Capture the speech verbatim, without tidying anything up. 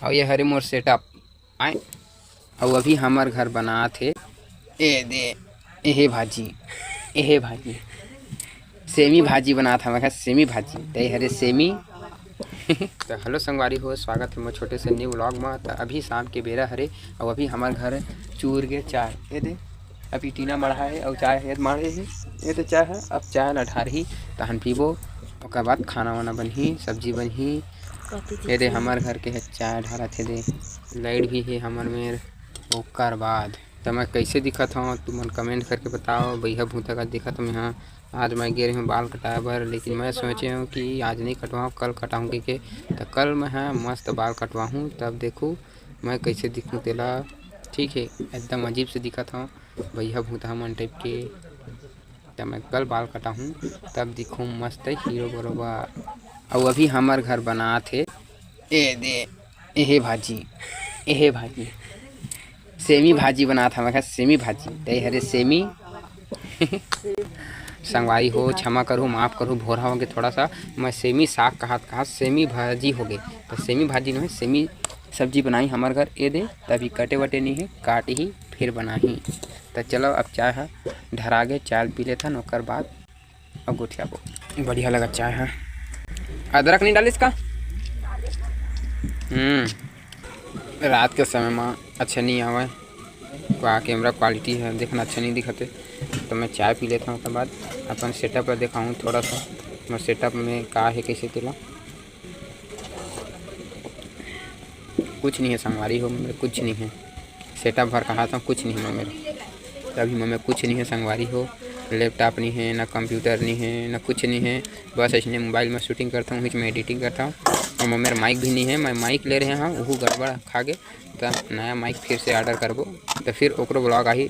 अउ ये हरे मोर सेटअप आय। अउ अभी हमर घर बनात हे। ए दे, एहे भाजी, एहे भाजी, सेमी भाजी बनात हवय, सेमी भाजी। ते हरे सेमी। तो हेलो संगवारी हो, स्वागत हे मोर छोटे से न्यू व्लॉग म। तो अभी शाम के बेरा हरे, अउ अभी हमर घर चूर गे चाय। ए दे, अभी टीना मढ़ा हे अउ चाय हे, माढ़े हे। ए दे चाय हे, अब चाय ला ढारही, तहन पीबो। ओकर बाद खाना वाना बनही, सब्जी बनही। ए दे, हमर घर के हे चाय ढारत हे दे। लाइट भी हे हमर मेर। ओकर बाद त मैं कइसे दिखत हव, तुमन कमेंट करके बताओ। बइहा भूता का दिखत हव मैं हा। आज मैं गे रहेंव बाल कटाए बर, लेकिन मैं सोचे हव कि आज नहीं कटवाऊँ, कल कटाऊँ कहिके। त कल मैं हा मस्त बाल कटवाहूँ, तब देखू मैं कइसे दिखूँ तेला। ठीक हे, एकदम अजीब से दिखत हव बइहा भूता मन टाइप के। त मैं कल बाल कटाहूँ, तब दिखूँ मस्त हीरो बरोबर। अउ अभी हमर घर बनात हे। ए दे, एहे भाजी, एहे भाजी, सेमी भाजी बनात हवय, सेमी भाजी। ते हरे सेमी। संगवारी हो, क्षमा करहू, माफ करहू, भोरा होगे थोड़ा सा। मैं सेमी साग कहत कहत सेमी भाजी होगे, त सेमी भाजी नोहे, सेमी सब्जी बनाही हमर घर। ए दे, तभी कटे वटे नहीं हे, काटही फिर बनाही। त चलो, अब चाय ह ढरा गे, चाय पी लेथन, ओकर बाद अब गोठियाबो। बढ़िया लगा चाय ह। अदरक नहीं डालिस का? हम्म, रात के समय म अच्छा नहीं आवय, का कैमरा क्वालिटी ह देखना अच्छा नहीं दिखत हे। तो मैं चाय पी लेथव, ओकर बाद अपन सेटअप ला देखाहूँ थोड़ा सा। मोर सेटअप में का हे, कइसे तेला। कुछ नहीं हे संगवारी हो, मेरे कुछ नहीं हे। सेटअप भर कहा था, कुछ नहीं हे मेरे। अभी में कुछ नहीं हे संगवारी हो, लैपटॉप नहीं हे, ना कंप्यूटर नहीं हे, ना कुछ नहीं हे। बस ऐसने मोबाइल में शूटिंग करता हूँ, बीच में एडिटिंग करता हूँ। और मेरे माइक भी नहीं हे, मैं माइक ले रहे हूँ, वो गड़बड़ खा गे, तो नया माइक फिर से ऑर्डर करबो, तो फिर ओकरो व्लॉग आही।